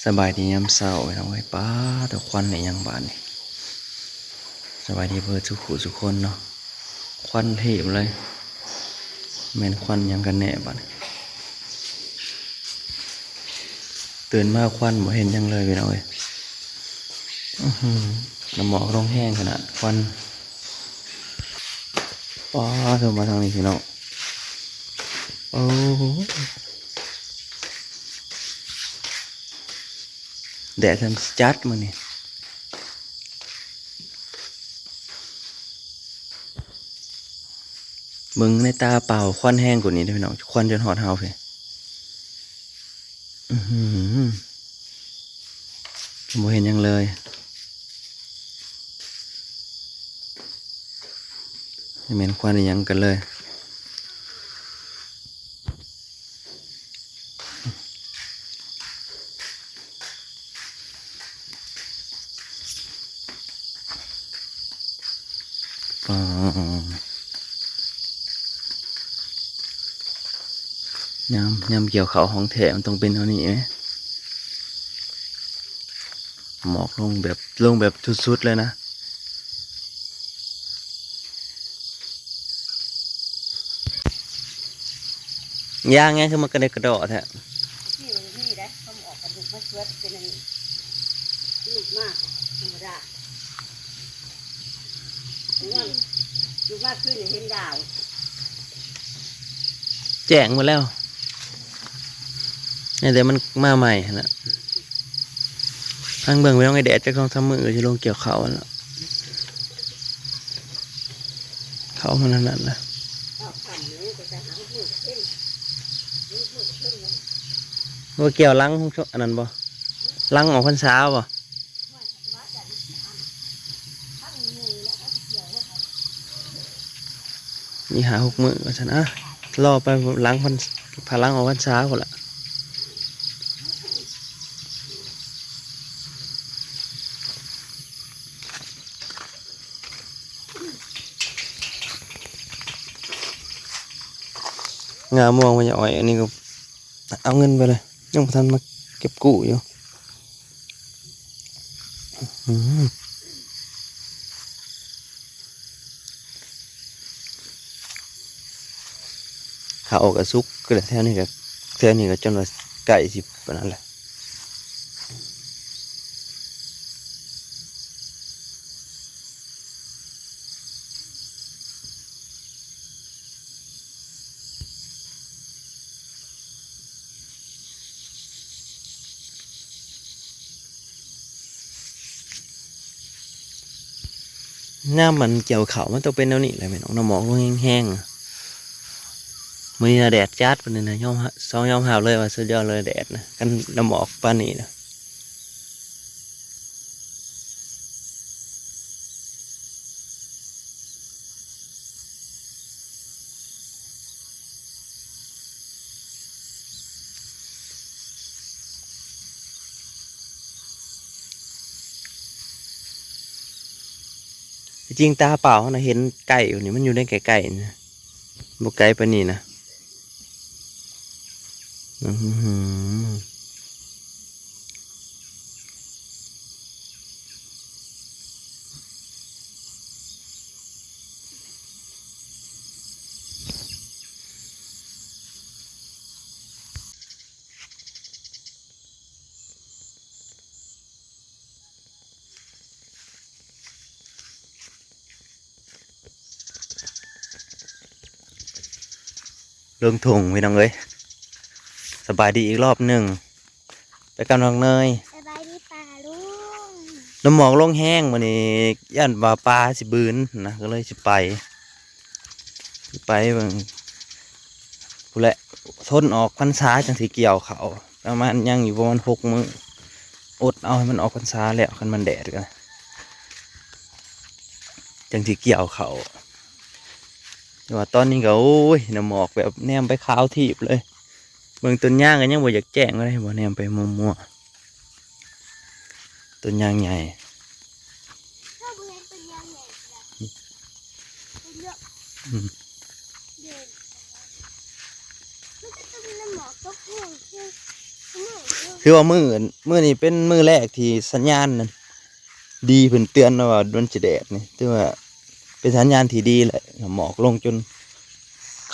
ສະບາຍດີຍາມເຊົ້າພີ່ນ້ອງເອີຍ ປາດ ແຕ່ຄວັນອີ່ຫຍັງບາດນີ້. ສະບາຍດີເບິດສູ່ຜູ້ສູ່ຄົນເນາະ. ຄວັນເທບເລີຍ ແມ່ນຄວັນຫຍັງກັນແນ່ບາດນີ້. ຕື່ນມາຄວັນບໍ່ເຫັນຫຍັງເລີຍພີ່ນ້ອງເອີຍ. ອືຫື ນ້ຳໝອກລົງແຮງຂະໜາດ ຄວັນ ປາດ ເຂົ້າມາທາງນີ້ພີ່ນ້ອງ. ໂອ້ ແດດຈັ່ງຈັດມື້ນີ້. ເບິ່ງໃນຕາເປົ່າ ຄວັນແຮງກວ່ານີ້ເດ້ພີ່ນ້ອງ ຄວັນຈົນຮອດເຮົາພີ້. ອືຫື ບໍ່ເຫັນຫຍັງເລີຍ. ບໍ່ແມ່ນຄວັນອີ່ຫຍັງກັນເລີຍ. ປາ ຍາມ ຍາມກ່ຽວເຂົ້າຂອງແທ້ມັນຕ້ອງເປັນແນວນີ້ເດ້. ໝອກລົງແບບ ລົງແບບສຸດໆເລີຍນະ. ຢາງຫຍັງຄືມັນກະເດັກກະດໍ້ແທ້? ທີ່ມັນມີໄດ໋ ເຂົາອອກກັນລູກມາສວນເປັນອັນນີ້ ລູກມາທຳມະດາ. ລູກມາ ລູກມາຄືນນີ້ເຫັນດາວ ແຈ້ງໝົດແລ້ວ. ແຕ່ມັນມາໃໝ່ຫັ້ນລະ. ທາງເບິ່ງໄປ ຕ້ອງໃຫ້ແດດຈັກສອງສາມມື້ ຊິລົງກ່ຽວເຂົ້າຫັ້ນລະ. ເຂົ້າມັນອັນນັ້ນລະ. ບໍ່ກ່ຽວຫຼັງ ອັນນັ້ນບໍ່? ຫຼັງອອກພັນສາບໍ່? ອີກຫ້າຫົກມື້ວ່າຊັ້ນ. ອະ ລໍໄປຫຼັງພັນ ພາຫຼັງອອກພັນສາພຸ້ນລະ. ງາມ່ວງພະຍາອ້ອຍ ອັນນີ້ກໍເອົາເງິນໄປເລີຍ ຍັງບໍ່ທັນມາເກັບກູ້ຢູ່. ອືມ ເຂົ້າກໍສຸກ ແຖວນີ້ກໍ ແຖວນີ້ກໍຈົນວ່າໃກ້ຊິປານນັ້ນແຫຼະ. ຍາມມັນກ່ຽວເຂົ້າ ມັນຕ້ອງເປັນແນວນີ້ແຫຼະແມ່ນ ນ້ຳໝອກລົງແຮງໆ. ມື້ນີ້ນະແດດຈັດ ມື້ນີ້ນະຍອມ ຕ້ອງຍອມຮັບເລີຍວ່າສຸດຍອດເລີຍແດດນະ ຄັນນ້ຳໝອກປານນີ້ນະ. ທີ່ຈິງຕາເປົ່າເຮົານະເຫັນໄກຢູ່ນີ້ ມັນຢູ່ໃນໃກ້ໆນີ້ນະ ບໍ່ໄກປານນີ້ນະ. ອືຫື. ລົງທົ່ງພີ່ນ້ອງເອີຍ ສະບາຍດີອີກລອບໜຶ່ງ ໄປກັບນ້ອງເນີຍ. ສະບາຍດີປ້າລຸງ. ນ້ຳໝອກລົງແຮງມື້ນີ້ ຢ້ານວ່າປາຊິບືນນະ ກໍເລີຍຊິໄປ ຊິໄປເບິ່ງພຸ້ນແຫຼະ ທົນອອກພັນສາຈັ່ງຊິກ່ຽວເຂົ້າ ປະມານ ຍັງຢູ່ປະມານຫົກມື້ ອົດເອົາໃຫ້ມັນອອກພັນສາແລ້ວ ຄັນມັນແດດກໍຈັ່ງຊິກ່ຽວເຂົ້າ. ແຕ່ວ່າຕອນນີ້ກໍ ໂອ້ຍ ນ້ຳໝອກແບບແນມໄປຂາວທີບເລີຍ ເບິ່ງຕົ້ນຍາງກໍຍັງບໍ່ຢາກແຈ້ງເລີຍ ບໍ່ແນມໄປມົວໆ ຕົ້ນຍາງໃຫຍ່ ເຮົາບໍ່ເຫັນຕົ້ນຍາງໃຫຍ່ເທື່ອ ອືມ ເດີ ມັນກໍຕ້ອງນ້ຳໝອກຕົກແຮງຄື ຖືວ່າມື້ ມື້ນີ້ເປັນມື້ແລກທີ່ສັນຍານນັ້ນດີ ເພິ່ນເຕືອນມາວ່າມັນຊິແດດນີ້ ຖືວ່າເປັນສັນຍານທີ່ດີແຫຼະ ໝອກລົງຈົນ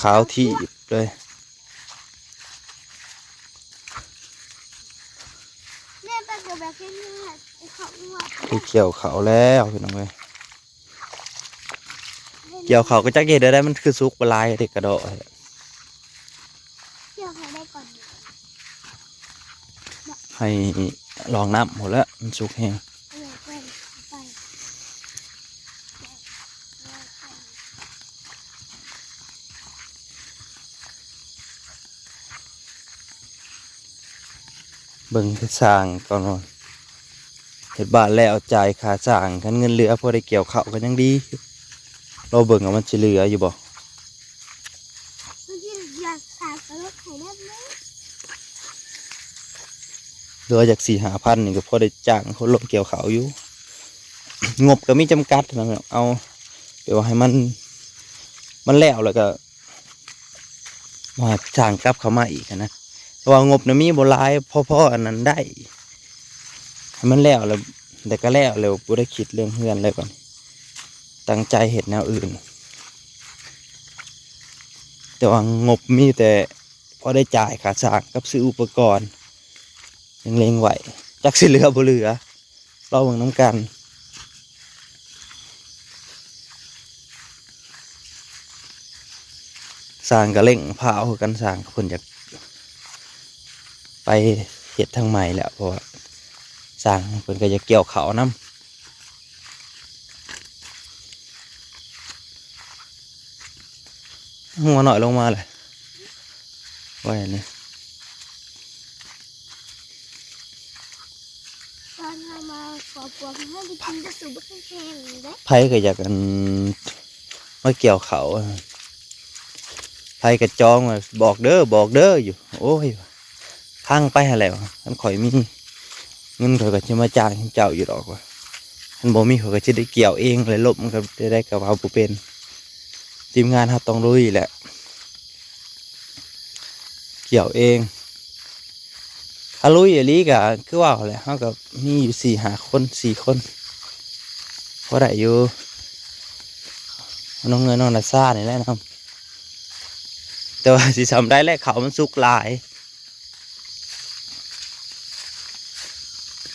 ຂາວທີບເລີຍ. ແມ່ໄປກໍແບບເຮັດເຮືອນ ໄປເຂົ້າງົວ ໄປກ່ຽວເຂົ້າແລ້ວພີ່ນ້ອງເອີຍ. ກ່ຽວເຂົ້າກໍຈັກເຮັດແນວໃດ ມັນຄືສຸກບໍ່ຫຼາຍເດ້ ກະເດາະ ກ່ຽວເຂົ້າໄດ້ກ່ອນ ໃຫ້ລອງນ້ຳພຸ້ນແຫຼະ ມັນສຸກແຮງ. ເອີ ກ່ອນໄປ ເບິ່ງແຕ່ຊ່າງກ່ອນວ່າ ເຮັດບ້ານແລ້ວຈ່າຍຄ່າຊ່າງ ຄັນເງິນເຫຼືອພໍໄດ້ກ່ຽວເຂົ້າກໍຍັງດີ. ລອເບິ່ງວ່າມັນຊິເຫຼືອຢູ່ບໍ່ ມັນຊິເຫຼືອຄ່າສະຫຼຸບໃຫ້ແດ່ເລີຍ ເຫຼືອຈັກສີ່ຫ້າພັນນີ້ກໍພໍໄດ້ຈ້າງຄົນລົງກ່ຽວເຂົ້າຢູ່. ງົບກໍມີຈຳກັດນະ ເອົາແບບວ່າໃຫ້ມັນ ມັນແລ້ວແລ້ວກໍ ວ່າຈ້າງກັບເຂົ້າມາອີກຫັ້ນນະ ເພາະວ່າງົບນະມີບໍ່ຫຼາຍ ພໍ ພໍອັນນັ້ນໄດ້ ໃຫ້ມັນແລ້ວແລ້ວ ແຕ່ກໍແລ້ວແລ້ວ ບໍ່ໄດ້ຄິດເລື່ອງເຮືອນເລີຍ ບັດນີ້ຕັ້ງໃຈເຮັດແນວອື່ນ ແຕ່ວ່າງົບມີແຕ່ພໍໄດ້ຈ່າຍຄ່າສ້າງກັບຊື້ອຸປະກອນ ຍັງເລັງໄວ້ ຈັກຊິເຫຼືອບໍ່ເຫຼືອ. ລອເບິ່ງນຳກັນ. ຊ່າງກໍເລັ່ງພາວຄືກັນ ຊ່າງເພິ່ນຢາກໄປເຮັດທາງໃໝ່ແລ້ວ ເພາະວ່າຊ່າງເພິ່ນກໍຢາກກ່ຽວເຂົ້ານຳ. ງົວນ້ອຍລົງມາເລີຍ ໄວ້ອັນນີ້. ຕອນເຮົາມາຂໍພວກເຮົາໄດ້ກິນແຕ່ຊຸບແຫ້ງໆເດ້. ໃຜກໍຢາກ ອັນ ມາກ່ຽວເຂົ້າ ໃຜກໍຈອງວ່າ ບອກເດີ ບອກເດີຢູ່. ໂອ້ຍ ພັງໄປຫັ້ນແຫຼະ ຄັນຂ້ອຍມີເງິນ ຂ້ອຍກໍຊິມາຈ້າງເຈົ້າຢູ່ດອກວ່າ ຄັນບໍ່ມີ ຂ້ອຍກໍຊິໄດ້ກ່ຽວເອງ ແລະ ລົບມັນກໍໄດ້ ກໍເວົ້າບໍ່ເປັນ. ທີມງານເຮົາຕ້ອງລຸຍແຫຼະ ກ່ຽວເອງ. ຖ້າລຸຍອີ່ຫຼີກໍຄືເວົ້າແຫຼະ ເຮົາກໍມີຢູ່ສີ່ຫ້າຄົນ ສີ່ຄົນ ພໍໄດ້ຢູ່ ນ້ອງເງິນ ນ້ອງນາຊານີ້ແຫຼະນຳ. ແຕ່ວ່າຊິສ່ຳໃດແຫຼະ ເຂົ້າມັນສຸກຫຼາຍ.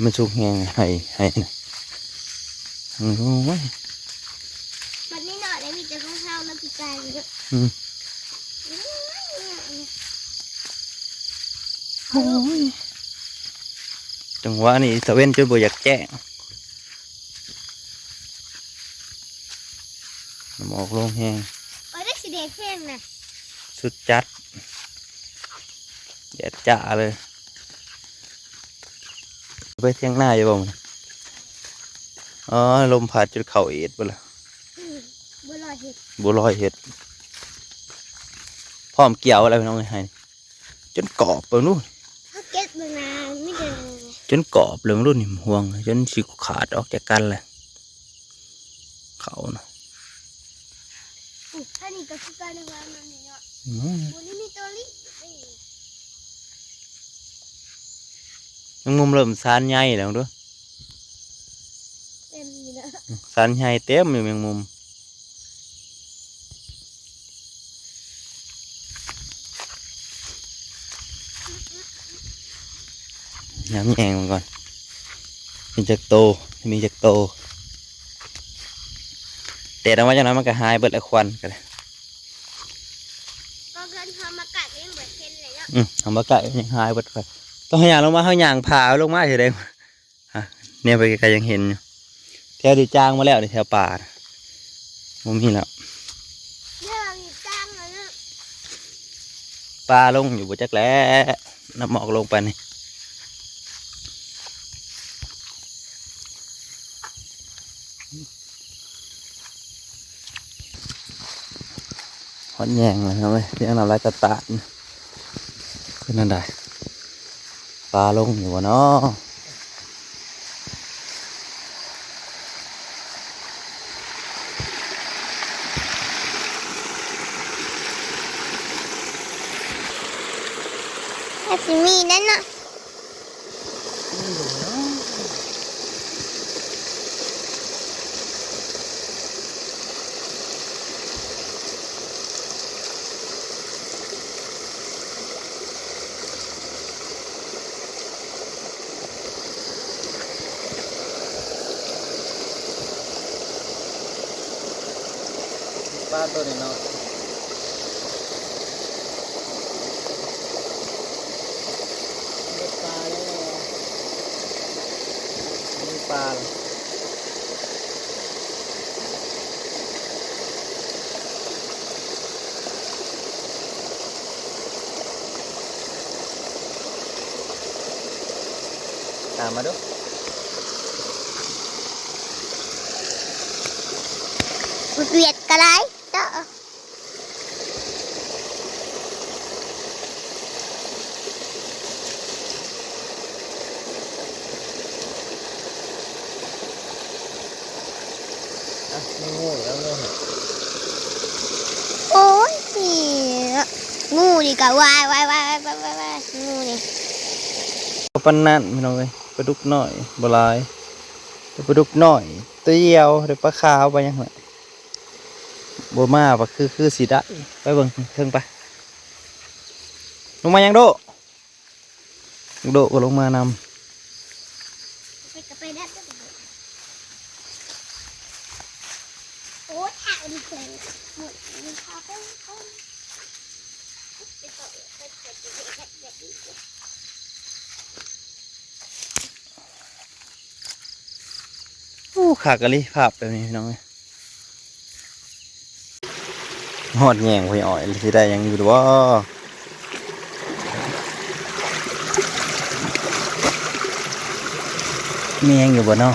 ມັນສຸກແຮງ ໄຮ່ ໄຮ່ນະ. ໂອ້ຍ ບັດນີ້ເນາະ ໄດ້ມີແຕ່ຂອງເຮົານະ ປີກາຍນີ້ເນາະ. ອືມ ໂອ້ຍ ຈັງຫວະນີ້ຕາເວັນຈົນບໍ່ຢາກແຈ້ງ ນ້ຳໝອກລົງແຮງ. ໂອ້ຍ ໄດ້ຊິແດດແຮງນະ ສຸດຈັດ ແດດຈ້າເລີຍ. ໄປຖຽງນາຢູ່ບໍ່ມື້ນີ້? ອໍ ລົມພັດຈົນເຂົ້າເອດເບິດລະ. ອືມ ບໍ່ລອຍເຫັດ ບໍ່ລອຍເຫັດ. ພ້ອມກ່ຽວແລ້ວພີ່ນ້ອງເອີຍ ໃຫ້ຈົນກອບເບິ່ງດູ. ເຮົາເກັບເບິ່ງນາ ມີແຕ່ ຈົນກອບເບິ່ງດູນີ້ ຫ່ວງ ຈົນຊິຂາດອອກຈາກກັນແຫຼະ ເຂົ້ານະ. ອືມ ອັນນີ້ກໍຄືກັນນະ ວ່າມັນນີ້ເນາະ. ອືມ ໂອ້ ນີ້ມີຕົວລີ້ ແມງມຸມເລີ່ມສານໃຫຍ່ແລ້ວເດີ້. ເຕັມຢູ່ເນາະ ສານໃຫຍ່ເຕັມຢູ່ແມງມຸມ. ຍາມແຍງມັນກ່ອນ ມີຈັກໂຕ ມີຈັກໂຕ. ແດດອອກມາຈັກໜ່ອຍມັນກໍຫາຍເບິດລະ ຄວັນກໍໄດ້. ກໍເກີນເຮົາມາໃກ້ກໍຍັງບໍ່ເຫັນເລີຍເນາະ. ອືມ ເຮົາມາໃກ້ກໍຍັງຫາຍເບິດ. ຕ້ອງໃຫ້ຍ່າງລົງມາ ເຮົາຍ່າງຜ່າລົງມາຊິໄດ້. ຮະ ແນມໄປໄກໆຍັງເຫັນຢູ່ ແຖວທີ່ຈາງມາແລ້ວນີ້ ແຖວປ່ານະ ບໍ່ມີແລ້ວ ເດີ ຈາງແລ້ວເນາະ. ປາລົງຢູ່ບໍ່ຈັກແຫຼະ ນ້ຳໝອກລົງປານນີ້. ຮອດແຍງແລ້ວເນາະເວີຍ ຮຽງນ້ຳລາຍຕາດໆ ເປັນອັນໃດ ປາລົງຢູ່ບໍ່ເນາະ? ອາດຊິມີແຫຼະເນາະ. ປາໂຕນີ້ເນາະ ໄດ້ປາແລ້ວ ມີປາ ຕາມມາດູ ວຽດກະໄລເນາະ. ອ່ະ ມີງູອີກແລ້ວ ງູ ໂອ້ຍ ງູນີ້ກະວາຍ ວາຍ ວາຍ ງູນີ້ ປານນັ້ນພີ່ນ້ອງເອີຍ ປາດຸກນ້ອຍບໍ່ຫຼາຍ ແຕ່ປາດຸກນ້ອຍໂຕດຽວ ໄດ້ປາຂາວ ປາຫຍັງແຫຼະ ບໍ່ມາ ວ່າຄື ຄືຊິໄດ້ ໄປເບິ່ງເທິງໄປ ລົງມາຫຍັງໂດ ໂດກໍລົງມານຳ ໂອ້ ຄັກອີ່ຫຼີ ພາບແບບນີ້ພີ່ນ້ອງເອີຍ. ຮອດແຍງຫ້ວຍອ້ອຍ ຊິໄດ້ຫຍັງຢູ່ບໍ່? ມີຫຍັງຢູ່ບໍ່ເນາະ?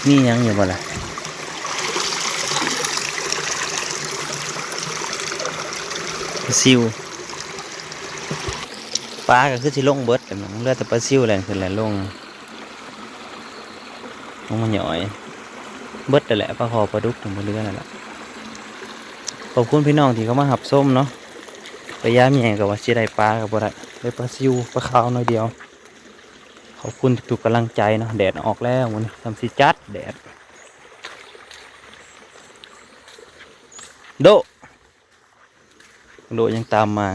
ມີຫຍັງຢູ່ບໍ່ລະ? ປາຊິວ. ປາກໍຄືຊິລົງເບິດແລ້ວ ເຫຼືອແຕ່ປາຊິວແລ່ນຂຶ້ນແລ່ນລົງ ລົງມາຫຍ້ອຍເບິດແລ້ວແຫຼະ ປາຄໍ່ປາດຸກ ບໍ່ເຫຼືອແລ້ວລະ. ຂອບຄຸນພີ່ນ້ອງທີ່ເຂົ້າມາຮັບຊົມເນາະ ໄປຢາມແຍງກໍວ່າຊິໄດ້ປາກໍບໍ່ໄດ້ ໄດ້ປາຊິວ ປາຂາວໜ້ອຍດຽວ. ຂອບຄຸນທຸກໆກຳລັງໃຈເນາະ ແດດອອກແລ້ວມື້ນີ້ ຊ່ຳຊິຈັດແດດ. ໂດ ໂດຍັງຕາມມາ